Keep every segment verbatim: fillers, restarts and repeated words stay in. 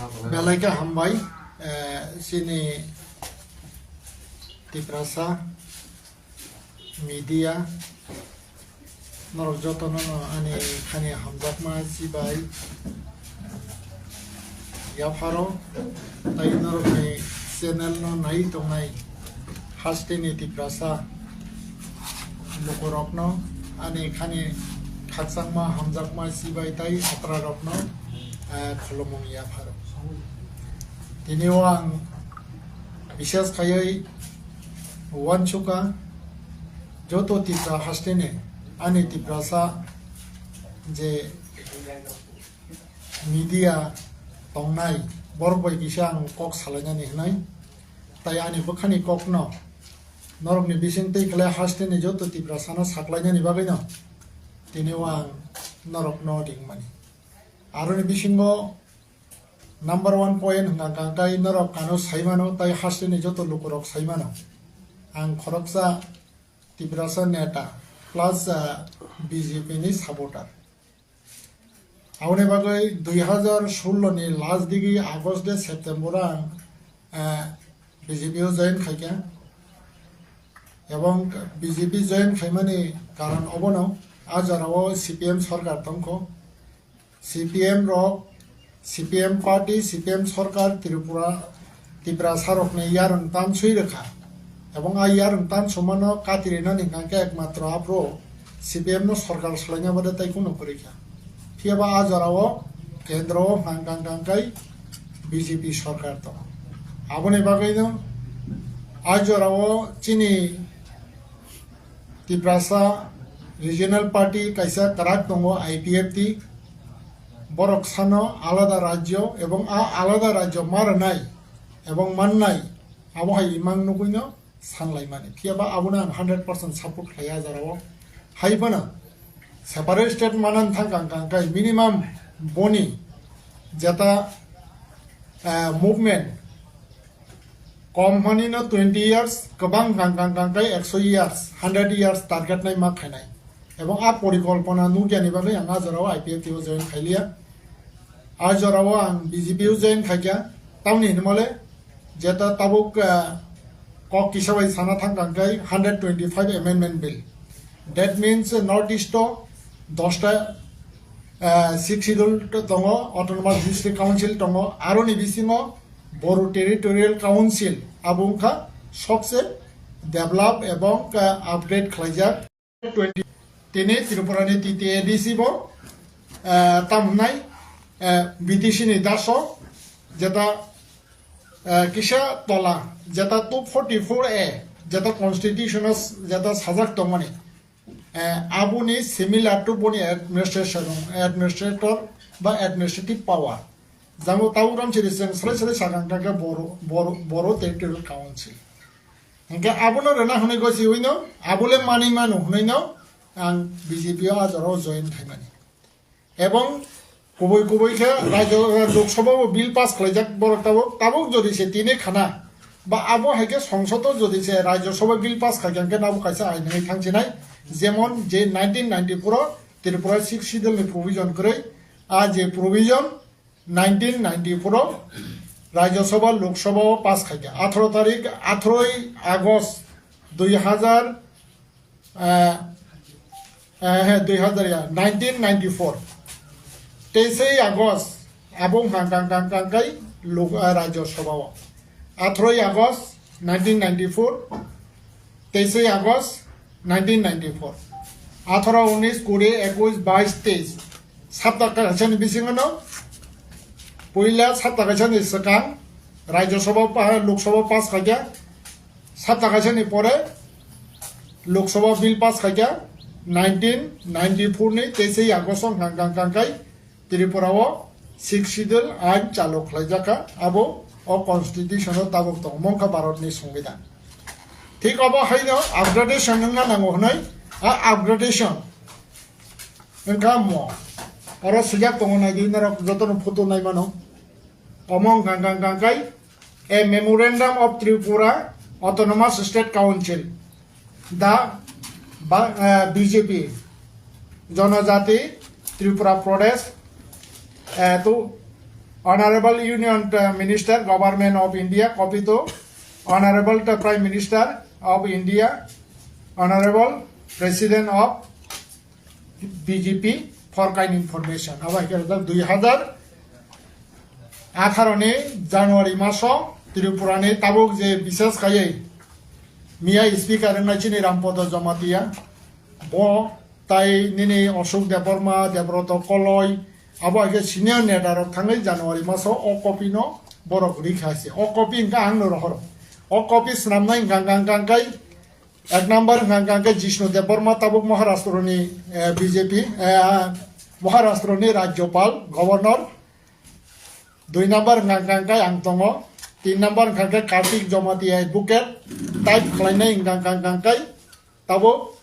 Belai khe hambai, eh, chini Tiprasa media, norok jotono no ani khani hamjakma chibai yapharo, tai norokni channel no nai tongnai hasteni Tiprasa lukurokno ani khani khakchangma hamjakma chibai tai atrarokno, eh, khulumung yapharo. Tini o ang bishes khaiwi uansukha joto Tipra hasteni ani Tiprasa je media tongnai borok bai kisa ang kok salainani hwnwi, tai ani bwkhani kokno norokni bising twi khlai hasteni joto Tiprasano saklainani bagwino tini o ang norokno ringmani. Aroni bisingo number one point hwnkha kha khe norok ano saimano tai hasteni joto lukurok saimano. Ang khoroksa Tiprasa neta plus, ah, B J P ni supporter. Aboni bagwi dui hazar sullo ni last digi August de September ang, ah, B J P o join khaikha. Ebong B J P join khaimani karon obono, a jorao C P M sorkar tongkho. C P M rok, C P M party, C P M sorkar Tripura, Tiprasa rokni yarwng tanswi rwkha. Ebong a yarwng tansumano katirinani hwnkha khe ekmatro aphuru C P M no sorkar swlaina bade tai kunu kwrwi kha. Phiyaba a jorao kendro o hwnkha kang kang kai B J P sorkar tongo. Aboni bagwino a jorao chini Tiprasa Regional Party kaisa kwrak tongo, I P F T. Borok sano alada rajyo ebong a alada rajyo ma rwnai ebong mannai, abo hai imang nugwino sanlaimani. Phiyaba abono ang hundred percent support khlaiya a jorao. Hai phano separate state manan thang kang kang kai minimum boni jeta, eh, movement Kom hwnwi no twenty years, kwbang kang kang kang khe ekso years, hundred years target nai ma khainai. Ebong a porikolpona nukya ni bagwi ang a jorao I P F T o join khailiya. A jorao ang B J P o join khaikya. Tamni hinmale jeta tabuk, ah, kok kisa bai sana thang kang khe hundred twenty-five amendment bill. That means North East o dosta, ah, Sixth Schedule tongo, Autonomous District Council tongo, aroni bisingo Boru Territorial Council abo wngkha sobse develop ebong, ah, upgrade khlaijak. Twenty tini Tripura ni T T A D C bo, ah, tam hwnai, ah, B T C ni daso jeta, ah, kisa tola jeta two forty-four A jeta constitution o jeta sajak tongmani. Eh, aboni similar to boni administration, administrator ba administrative power. Jango tau ram chiri seng sele sele sakang kake Boro, Boro, Boro Territorial Council. Hingke abono rena hwnwi gosi uino, abole mani manu hwnwi no ang B J P o a jorao join khaimani. Ebong kubui kubui khe rajyo, Lok Sabha o bill pass khlaijak borok tabuk, tabuk jodi se tini khana ba abo hai khe Songsod o jodi se Rajya Sabha bill pass khaikha hwnkhe nabo kaisa ain wngwi thangsinai, jemon je nineteen ninety-four o Tripura Sixth Schedule ni provision kwrwi, a je provision nineteen ninety-four o Rajya Sabha Lok Sabha o pass khaikha, atharo tarik, atharoi August dui hazar, eh, eh, he, dui hazar ya, nineteen ninety-four. Teisei August, abo wngkha kang kang kang kai lok, eh, Rajya Sabha o. Atharoi August nineteen ninety-four, teisei August nineteen ninety-four. Atharo, unis, kuri, ekush, bais, teis. Sapta kaisani bisingo no, puila sapta kaisani swkang Rajya Sabha pa-, Lok Sabha pass khaikha, sapta kaisani pore Lok Sabha bill pass khaikha nineteen ninety-four ni teisei August o hwnkha kang kang kai Tripura o Sixth Schedule ain chalu khlaijakha, abo o constitution o tabuk tongo, mongkha Bharat ni Songbidan. Thik obo haino upgradation wngna nango hwnwi, a upgradation wngkha mo. Oro swijak tongo, naidi norok jotono photo naimano. Omo wngkha kang kang kai, a Memorandum of Tripura Autonomous State Council, the ba-, eh, B J P, Janajati Tripura Pradesh, eh, to Honorable Union, uh, Minister, Government of India, copy to Honorable, uh, Prime Minister of India, Honorable President of B J P for kind information. Abo hai khe dui hazar atharo ni January maso Tripura ni tabuk je bises khaiwi miya speaker wngna chini Rampodo Jamatia, bo tai nini Ashok Debbarma, Debroto Koloi, abo hai khe senior neta rok thangwi January maso o copy no borok rikha se. O copy hwnkha ang no rohoro. O copy swnamnai hwnkha hwnkha hwnkha hwnkha ek number hwnkha hwnkha hwnkha Jishnu Debbarma tabuk Maharashtra ni, eh, B J P, eh, Maharashtra ni Rajyapal, Governor. Dui number hwnkha hwnkha hwnkha ang tongo. Tin number hwnkha hwnkha Kartik Jamatia advocate. Type khlainai hwnkha hwnkha hwnkha hwnkha tabuk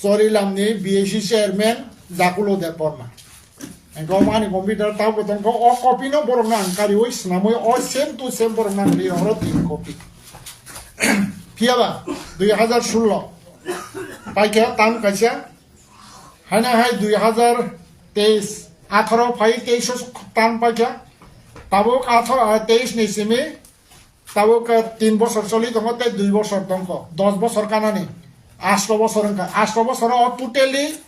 Chorilamni B A C chairman Jakulo Debbarma. Engkau mani computer tabo tongkho o copy no borok no ang kariwi swnamwi o same to same borok no ang ri horo tin copy. Phiyaba dui hazar sullo paikha tam kaisa, haina hai dui hazar teis, atharo phai teis o tam paikha, tabuk atharo, ah, teis ni simi tabuk, eh, tin bosor choli tongo tei dui bosor tongkho, dos bosor kanani, asto bosor wngkha. Asto bosor o totally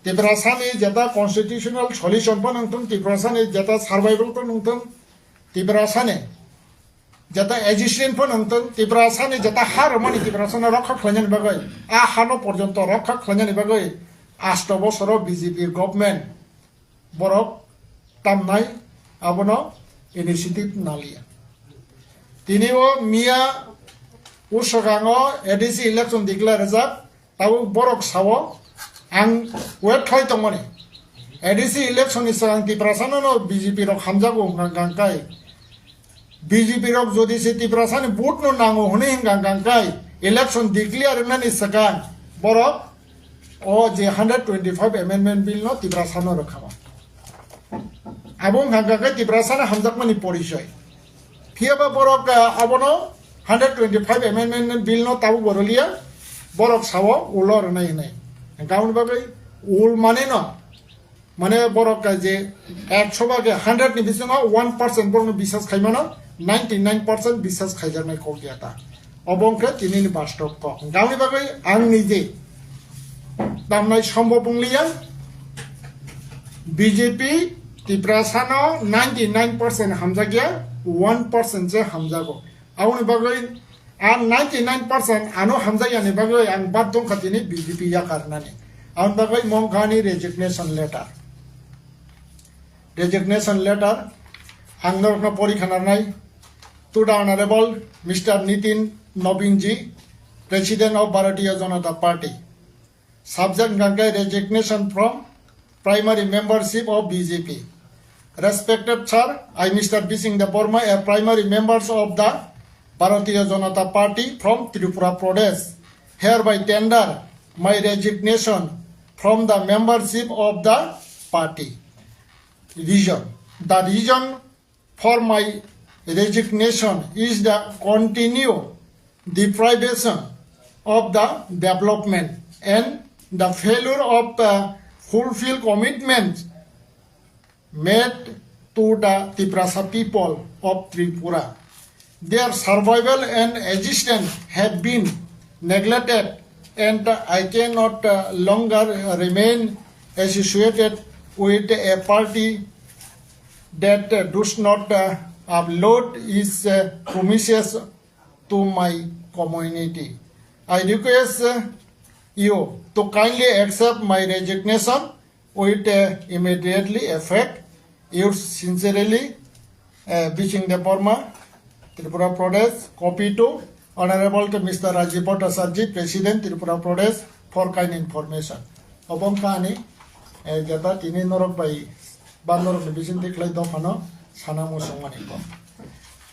Tiprasani jeta constitutional solution phano wngthung, Tiprasani jeta survival phano wngthung, Tiprasani jeta existence phano wngthung, Tiprasani jeta ha rwmani Tiprasano rokha khlainani bagwi, a hano porjonto rokha khlainani bagwi asto bosoro B J P government borok tamnai abono initiative naliya. Tini o miya uswkango A D C election declare rijak, tabuk borok sao ang wait khai tongmani. A D C election ni swkang Tiprasano no B J P rok hamjago hwnkha hwnkha khe B J P rok jodi se Tiprasani vote no nango hwnwi hwnkha hwnkha khe election declare wngnani swkang borok o je hundred twenty-five amendment bill no Tiprasano rwkha. Abo wngkha hwnkha khe Tiprasano hamjakmani porichoi. Phiyaba borok, ah, abono hundred twenty-five amendment bill no tabuk bo rwliya, borok sao ulo rwnai hwnwi. Hwnkha aboni bagwi ul mane no Mane borok je ekso bhage hundred ni bisingo one percent borokno biswas khaimano, ninety nine percent biswas khaijaknai kok ya ta. Obo wngkhe tinini bastob kok. Hwnkhe aboni bagwi ang nije tamnai sombhob wngliya. B J P Tiprasano ninety nine percent hamjakya, one percent se hamjago. Aboni bagwi ang ninety nine percent ano hamjakyani bagwi ang bad tongkha tini B J P yakarnani. Aboni bagwi mongkhani resignation letter. Resignation letter ang norokno pori khanarnai. To the Honorable Mister Nitin Nabin ji, President of Bharatiya Janata Party. Subject hwnkha khe resignation from primary membership of B J P. Respected sir, I, Mister Bising Debbarma, a primary members of the Bharatiya Janata Party from Tripura Pradesh, hereby tender my resignation from the membership of the party. Reason. The reason for my resignation is the continued deprivation of the development and the failure of the fulfill commitments made to the Tiprasa people of Tripura. Their survival and existence have been neglected, and I cannot, uh, longer remain associated with a party that, uh, does not, uh, uphold its, uh, promises to my community. I request, uh, you to kindly accept my resignation with, uh, immediately effect. Yours sincerely, uh, Bising Debbarma, Tripura Pradesh. Copy to Honorable to Mister Rajiv Bhattacharjee, President, Tripura Pradesh, for kind information. Obo wngkha ani, eh, jeta tini norok bai ba norok ni bising twi khlai dophano sana muchung mani kok.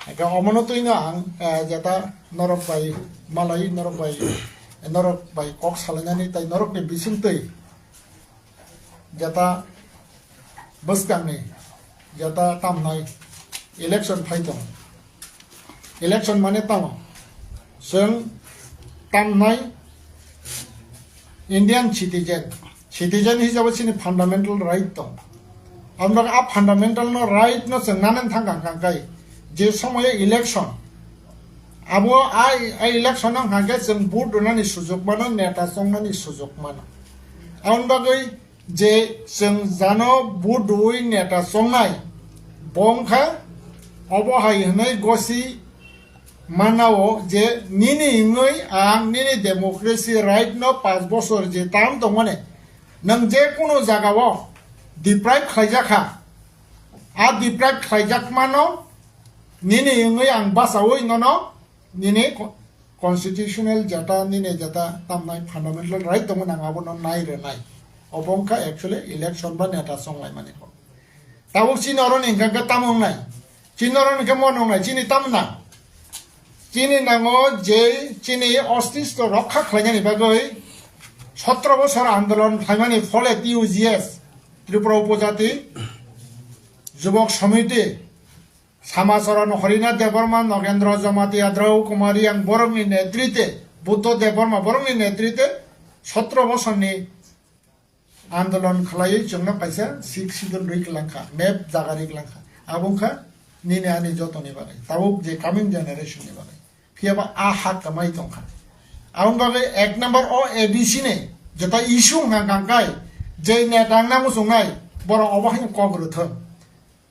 Hingkhe omono twino ang, eh, jeta norok bai malai, norok bai, norok bai kok salainani tai norok ni bising twi jeta bwskangni jeta tamnai election phai tongo. Election mane tamo? Chwng tamnai Indian citizen, citizen hisabo chini fundamental right tongo. Aboni bagwi a fundamental no right no chwng nanani thang kang kang kai. Je somoyo election, abo a, a election no hwnkha khe chwng vote rwnani sujok mano, neta chongnani sujok mano. Aboni bagwi je chwng jano vote rwui neta chongnai, bo wngkha obo hai hwnwi gosi manao je nini wngwi ang nini democracy right no panch bosor je term tongmani, nwng je kunu jagao deprive khlaijak kha, a deprive khlaijakmano nini wngwi ang bachaui nono nini co-, constitutional jeta, nini jeta tamnai fundamental right tongmani ang abono nai rwnai. Obo wngkha actually election ba neta chonglaimani kok. Tabuk chini oro ni hwnkha khe tamo wngnai? Chini oro ni khe mo wngnai, chini tamo nang? Chini nango je chini ostitto rokha khlainani bagwi sotro bosor andolon khlaimani phole T U G S, Tripura Upojati Jubok Samiti, Samacharan Horinath Debbarma, Nogendra Jamatia, Drau Kumari ang borokni netrite, Buddho Debbarma borokni netrite sotro bosorni andolon khlaiwi chwngno kaisa Sixth Schedule rwi kwlangkha, map jaga rwi kwlangkha. Abo wngkha nini ani jotoni bagwi, tabuk je coming generation ni bagwi. Phiyaba a hak kwmai tongkha. Aboni bagwi ek number o A D C ni jeta issue wngkha kangkai, je neta wngna muchungnai, borok obo haino kok rwthwng.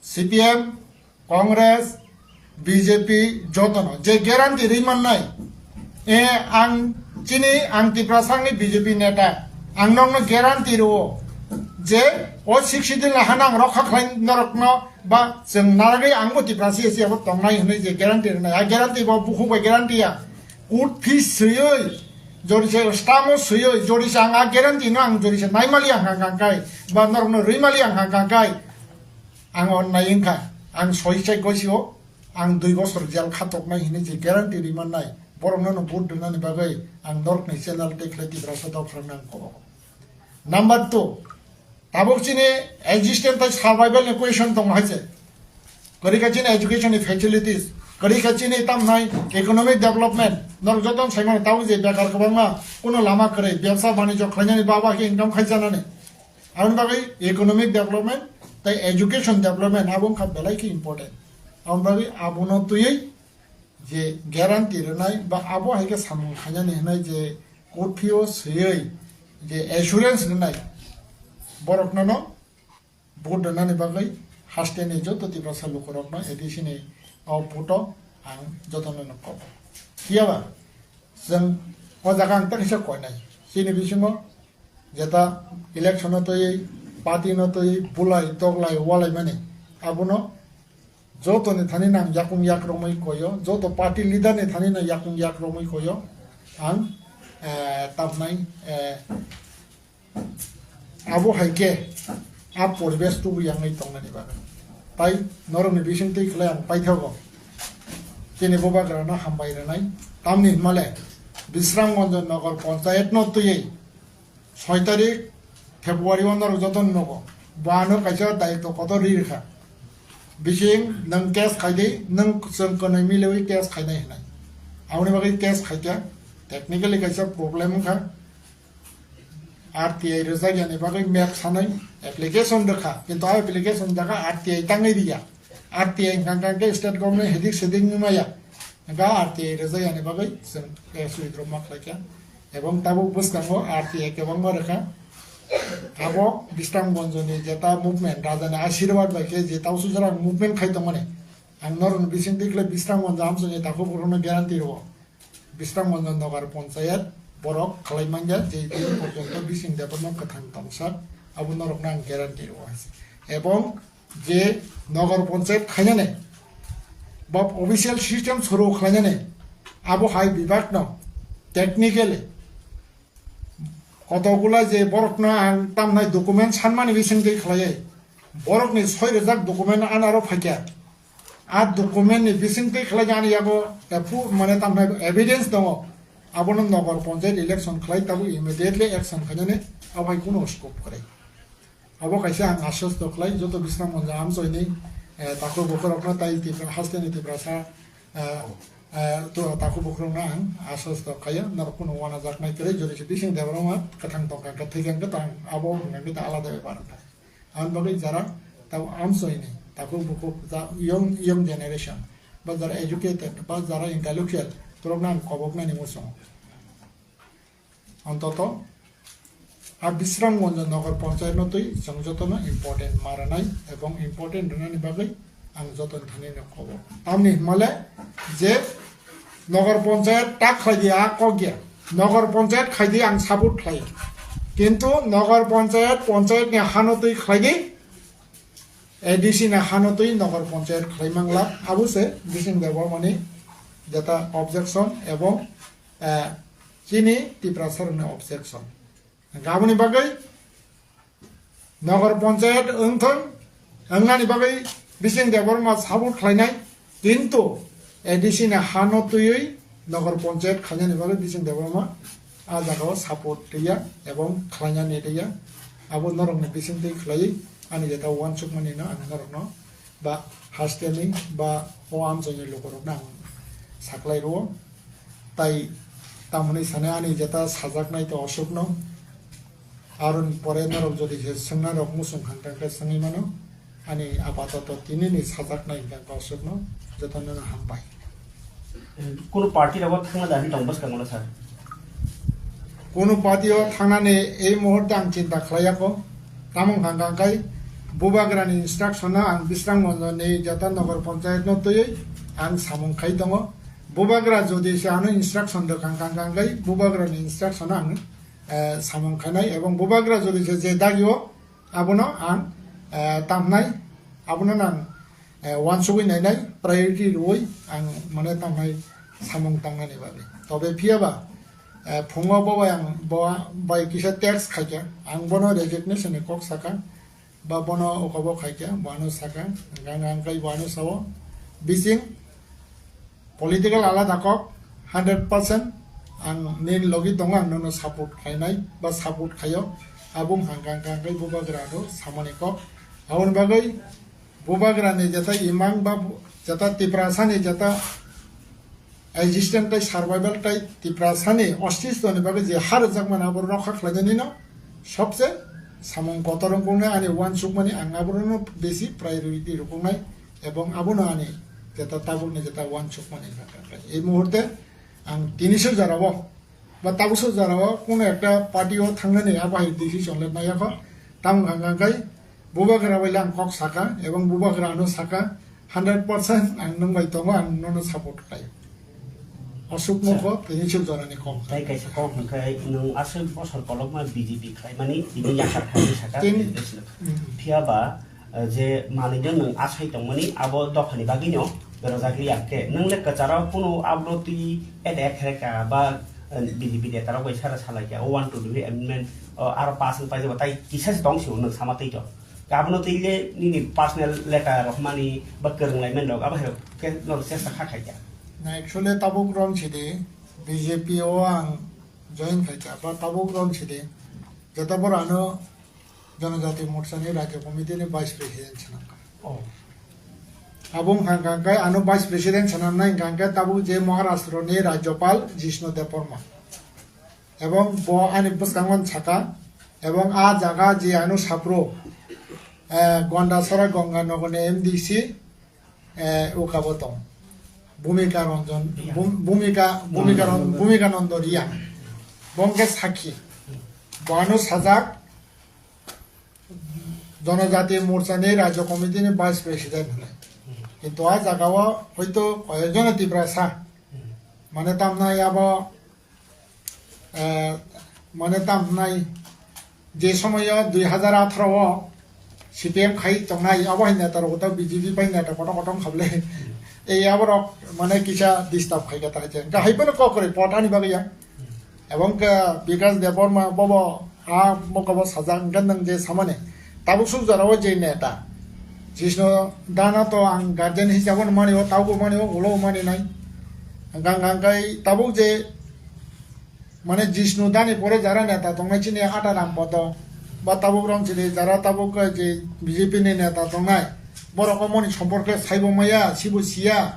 C P M, Congress, B J P jotono je guarantee rwi mannai, e, ang chini, ang Tiprasa wngwi B J P neta, ang nokno guarantee rwo je o Sixth Schedule ni hano ang rokha khlai norokno ba chwng narwgwi angbo Tiprasa C S C abo tongnai hwnwi je guarantee rwnai, a guarantee bo bukhuk bai guarantee ya, court fees swiwi, jodi se stamp o swiwi, jodi se ang a guarantee no ang jodi se naimali ang hang kangkai ba norokno rwimali ang hang kangkai. Ang onnai wngkha, ang soi chai gosi o, ang dui bosor jel khatoknai hinwi je guarantee rimannai, borokno no vote rwnani bagwi ang norokni channel tei khlai Tiprasa dopharokno ang kobo. Number two, tabuk chini existence tei survival ni question tongo hai se. Kwrwi kha chini education ni facilities, kwrwi kha chini tamnai economic development, norok joto saimano tabuk je bekar kwbangma, kuno lama kwrwi, bebsa banijyo khlainani, baba khe income khaijanani. Aboni bagwi economic development tei education development abo wngkha belai khe important. Aboni bagwi abono twiwi je guarantee rwnai ba abo hai khe samung khainani hwnwi je court fee o swiwi je assurance rwnai, borokno no vote rwnani bagwi hasteni joto Tiprasa lukurokno A D C ni o vote o ang jotono no kobo. Phiyaba chwng o jaga ang ta kisa koinai. Chini bisingo jeta election no twiwi, party no twiwi, bulai, toglai, walai mani. Abono joto ni thani nang yakung yak romwi koyo, joto party leader ni thani nang yakung yak romwi koyo. Ang, eh, tabnai, eh, abo hai khe a poribesh tubu yangwi tongnani bagwi. Tai norokni bising twi khlai ang paithago. Chini bubagrano hambai rwnai. Tamni hwnmale Bisramganj Nagar Panchayat no twiwi soi tarik February o norok joto nogo. Bo ano kaisa daitw kotor ri rwkha. Bising nwng case khai di, nwng chwng kwnwi milewi case khainai hwnwi. Aboni bagwi case khaikha, technically kaisa problem wngkha. R T I rwjak yani bagwi map sanwi application rwkha, kintu a application jaga R T I tangwi riya. R T I hwnkha hwnkha khe state government hedik sedik wngwi maya. Hwnkha R T I rwjak yani bagwi chwng case withdraw ma khlaikha. Ebong tabuk bwskango R T I kwbangma rwkha. Abo Bisramganj ni jeta movement, Raja ni Ashirbad bai khe je Tausujwrang movement khai tongmani. Ang norokni bising twi khlai Bisramganj amchoi ni takhuk rokno guarantee rwo. Bisramganj Nagar Panchayat borok khlai manya je din porjonto bising development kwthang tongsa, abo norokno ang guarantee rwo hai se. Ebong je Nagar Panchayat khainani ba official system suru khlainani abo hai bibak no technically kotokgula je borokno ang tamnai document sanmani bising twi khlaiwi borokni soi rwjak document anaro phaikha. A document ni bising twi khlai ani yago ephu mane tamnai evidence tongo. Abono Nagar Panchayat election khlai tabuk immediately action khainani abo hai kuno scope kwrwi. Abo kaisa ang aswsto khlai joto Bisramganj amchoi ni, eh, takhuk bukhuk rokno tai Tipra-, hasteni Tiprasa, eh, eh, to takhuk bukhuk rokno ang aswsto khaio, norok kuno wanajaknai kwrwi, jodi se bising Debbarma kwthang tongkha, kwthwi kha, kwthang abo wngkha, alada bepar wngkha. Ang bagwi jara Tamo amsoini, takhuk bukhuk, ja-, young, young generation, ba jara educated, ba jara intellectual, borokno ang koboknani muchungo. Ontoto, a Bisramganj Nagar Panchayat no twi chwng jotono important ma rwnai ebong important rwnani bagwi ang jotono thani no kobok. Tamni hwnmale je Nagar Panchayat ta khlai di a kok ya. Nagar Panchayat khai di ang support khlai. Kintu Nagar Panchayat, Panchayat ni hano twi khlai di, A D C ni hano twi Nagar Panchayat khlai mangla. Abo se Bising Debbarmani jeta objection ebong, eh, chini Tiprasa rokni objection. Hwnkhe aboni bagwi Nagar Panchayat wngthon, wngnani bagwi Bising Debbarma support khlainai, kintu A D C ni hano twiwi Nagar Panchayat khlainani bagwi Bising Debbarma a jagao support twiya ebong khlainani twiya. Abo norokni bisingtwi khlaiwi ani jeta uansukmani no ang norokno ba hasteni ba o amchaini lukurokno ang saklai rwo. Tai tamhwnwi sanai ani jeta sajaknai to Ashokno. Aroni pore norok jodi se swngnarok muchung kha, hwnkhe swngwi mano. Ani apatoto tinini sajaknai hwnkhe Ashokno jotono no hambai. Kunu party rogo thangna dani tong bwskango sir? Kunu party o thangnani ei muhurte ang chinta khlaiya kho. Tamo hwnkha hwnkha khe Bubagrani instruction no ang Bisramganj ni jeta Nagar Panchayat no twiwi ang samung khai tongo. Bubagra jodi se ano instruction rwkha hwnkha hwnkha khe Bubagrani instruction no ang, eh, samung khainai ebong Bubagra jodi se je dagi o abono ang, eh, tamnai, abono ang, eh, uansugwi nainai, priority rwui ang mane tamnai samung tangnani bagwi. Tobe phiyaba, eh, phungo bo bai ang bo bai kisa text khaikha, ang bono resignation ni kok sakha, ba bono okobo khaikha, bo ano sakha, hwnkhe ang kai bo ano sao, bising political alada kok, hundred percent ang nini logi tongo, ang nono support khainai ba support khaio, abo wngkha hwnkha hwnkha khe Bubagra ano samani kok. Aboni bagwi Bubagra ni jeta imang ba bu-, jeta Tiprasa ni jeta existence tai survival tai Tiprasa ni ostitto ni bagwi je ha rwjakmani abo rokha khlainani no sobse samung kotor wngkuknai ani uansukmani ang abono besi priority rwkuknai. Ebong abono ani jeta tabukni jeta uansukmani kha kha kha. Ei muhurte ang tini se jorao ba tabuk se jorao kuno ekta party o thangnani abo hai decision le naiya kho. Tamo hwnka hwnkhe Bubagra bai le ang kok sakha ebong Bubagra ano sakha, hundred percent ang nwng bai tongo, ang nono support khlai. Aswk mokho tini se jorani kok. Tai kaisa kok hwnkhe nwng aswk bosor kolokma B J P khlaimani tini yakar thani sakha. Tini- Phiya ba eh, je manwi no nwng asai tongmani abo dophani bagwi no berajak liya khe nwng le kwcharo kunu abro twi add ek khe ka ba, eh, B J P neta rok bai sara salai kha o one twenty amendment o aro pass wng paijak tai kisa se tong sio nwng sama twi to abono twi le nini personal letter rok mani ba kwrwng lai mani rok abo hai khe no chesta kha khai kha. Na actually tabuk rom sidi B J P o ang join khai kha ba tabuk rom sidi jeta bor ano Janajati Morcha ni Rajya Committee ni Vice President swnamkha. Oh. Abo wngkha hwnkha khe ano Vice President swnamnai hwnkha khe tabuk je Maharashtra ni Rajyapal Jishnu Debbarma. Ebong bo ani bwskango sakha, ebong a jaga je ano sapro, eh, Gandachara Ganganagar ni M D C, eh, ukabo tong. Bhumika Ranjan, Bhum-, Bhumika, Bhumika Ran-, Bhumika Nando Reang. Bo wngkha sakhi. Bo ano sajak Janajati Morcha ni Rajya Committee ni Vice President hwnwi. Kintu a jaga o hoito koyekjona Tiprasa. Mane tamnai abo eh, mane tam hwnai je somoyo dui hazar atharo o C P M khai tongnai, abo hai neta rok ta B J P bai neta kotor kotor khablai. Ei aborok mane kisa disturb khai kha ta hai je. Hwnkhe hai phano kok kwrwi pot ani bagwi ya. Ebong khe Bikash Debbarma bobo ha mokabo sajak hwnkhe nwng je samani. Tabuk suk jora o je neta. Jishnu Dana to ang guardian hisabo no mani o, tabuk mani o, ulo mani nai. Hwnkhe hwnkhe tabuk je Mane Jishnu Dani pore jara neta tongnai chini Ata Ram Bodo ba tabuk rong chini jara tabuk je B J P ni neta tongnai, borok omo ni somporke saibo maya, sibo siya,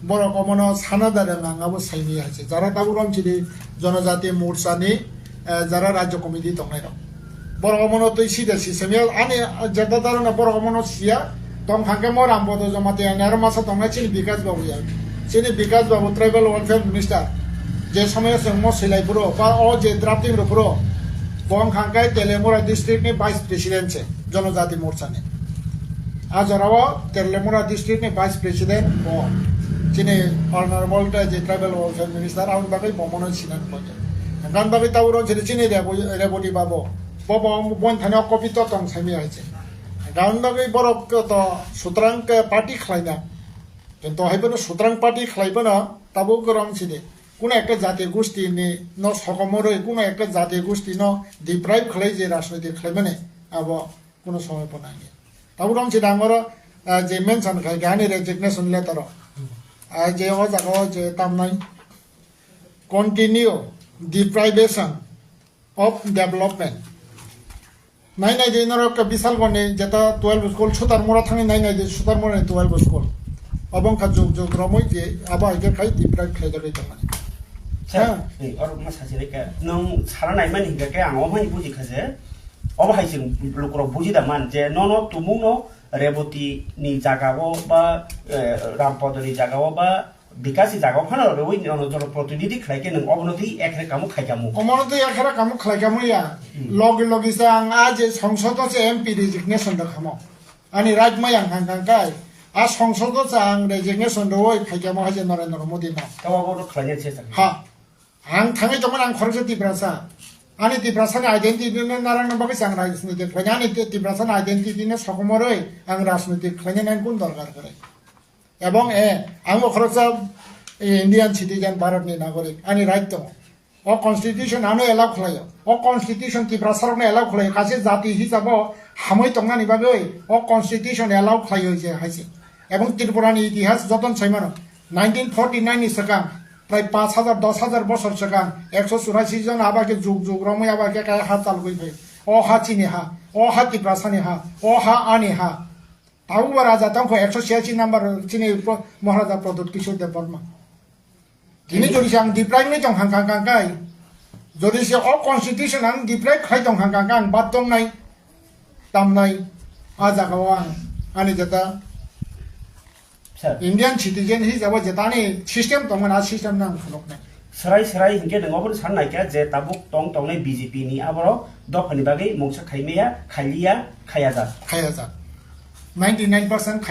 borok omo no sana da rwng ang abo sai maya hai se. Jara tabuk rong chini Janajati Morcha ni, eh, jara Rajya Committee tongnai rok. Borok omono twi sida si semya ani jeta darona borok omono siya. Tong hangke mo Rambodo Jamatia ni aro masa tongnai chini Bikas Babu ya. Chini Bikas Babu Tribal Welfare Minister. Je somoyo chwng mo silai phuru ba o je drafting rw phuru, bo wng kha khe Teliamura district ni Vice President se Jonojati Morcha ni. A jora o Teliamura district ni Vice President bo chini Honorable ta je Tribal Welfare Minister, aboni bagwi bo mono sinan koi. Gan bagwi tabuk rw chini chini Rebu-, Rebudi Babu. Bo bo bon thani o copy to tong saimi hai se. Gan bagwi borok to sutrang ke party khlaina. Kintu hai bono sutrang party khlai bono tabuk rw chini. Kuno ekta jati gosti ni no sokomoroi, kuno ekta jati gosti no deprive khlai je rajniti khlaimani abo kuno somoy pho nangya. Tabuk rw chini ang oro, ah, je mention khai ani resignation letter o. Ah, je o jaga o je tamnai continue deprivation of development. Nai nai di norok ke Bisalgoni jeta twelve school Sutarmura thangni nai nai di Sutarmura ni twelve school. Obo wngkha jug jug romwi je abo hai khe khai deprive khlai jagwi tongmani. Sir, Ha. Ni oro ma sachi reka. Nung sara nai mani hingka ke ang omo hai buji kha je. Obo hai chwng lukurok buji da man je nono tumung no Reboti ni jaga o ba, eh, Rampodo ni jaga o ba Bikasi jaga phano rwi nono jono protinidhi khlai khe nwng obono twi ekre kamu khai kamu. Omono twi ekre kamu khlai kamu ya. Hmm. Logi logi sa ang a je songsodo se M P resignation da khamo. Ani right mai ang hang hang kai. A songsodo sa ang resignation rwi khai kamu ha je Narendra Modi no. Tawa bono khlai se sa. Ha. Ang thangwi tongmani ang khoroksa Tiprasa. Ani Tiprasa ni identity no narang no bagwi ang rajniti khlai. Ani Tiprasa ni identity no sokomoroi ang rajniti khlai nai kun dorkar kore. Ebong, eh, ang bo khoroksa, eh, Indian citizen, Bharat ni nagorik, ani right tongo. O constitution ano allow khlaio. O constitution Tiprasa rokno allow khlaio. Kaisa jati hisabo hamwi tongnani bagwi o constitution allow khlaio je haise. Ebong Tripura ni itihas joton saimano. Nineteen forty nine ni swkang prai paanch hajar, dos hajar bosor swkang ekso churasi jon aba khe jug jug romwi aba khe kaya ha chalgwi phai. O ha chini ha, o ha Tiprasa ni ha, o ha ani ha. Tabukbo raja tongkho ekso chhiyasi number chini pro-, Maharaja Pradyut Kishore Debbarma. Tini jodi se ang deprive ni tong hang kang kang kai. Jodi se o constitution ang deprive khai tong hang kang kang bat tongnai, tamnai, a jaga o ang ani jeta Sir. Indian citizen hisabo jetani system tongmani a system no ang phunuknai. Serai serai hinkhe nwng obono san naikha je tabuk tong tongnai B J P ni aborok dophani bagwi mungsa khaimaya, khailiya, khayajak. Khayajak. Ninety nine percent